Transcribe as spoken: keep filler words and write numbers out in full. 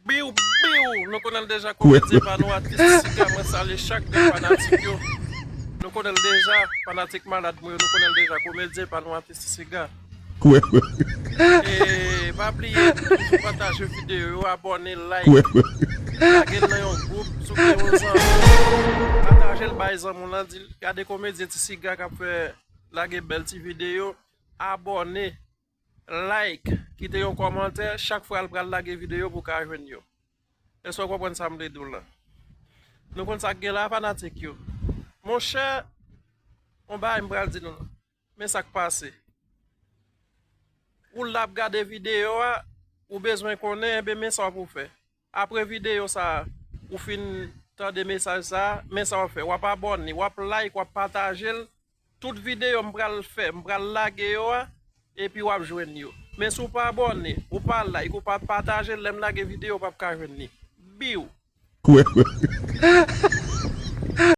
Biw, biw! Nou konnen l deja, komedyen pa nou, atis Siga. Mwen salye chak de fanatik yo. Nou konnen l deja, fanatik malad mwen yo, nou konnen l deja, komedyen pa nou, atis Siga. E pa bliye toujou pataje videyo yo, abòne, like, lage l nan yon gwoup, si w gen yon zanmi, pataje l bay zanmi w lan, di l gade komedyen ti Siga k ap fè, lage bèl ti videyo, abòne, like, kite yon kòmantè, chak fwa l pral lage videyo pou w ka jwenn yo. Èske w konprann sa m vle di w lan? Nou konn sa k gen la, fanatik yo. Monchè, yon bagay m pral di nou lan. Men sa k pase. Ou la ap gade videyo a, ou bezwen konnen, enben men sa w pou fè. Apre videyo sa a, ou fin tande mesaj sa a, men sa w ap fè. W ap abòne, w ap like, w ap pataje l. Tout videyo m pral fè, m pral lage yo a, epi w ap jwenn yo. Men si w pa abòne, ou pa like, ou pa pataje, lè m lage videyo, w p ap ka jwenn li. Biw!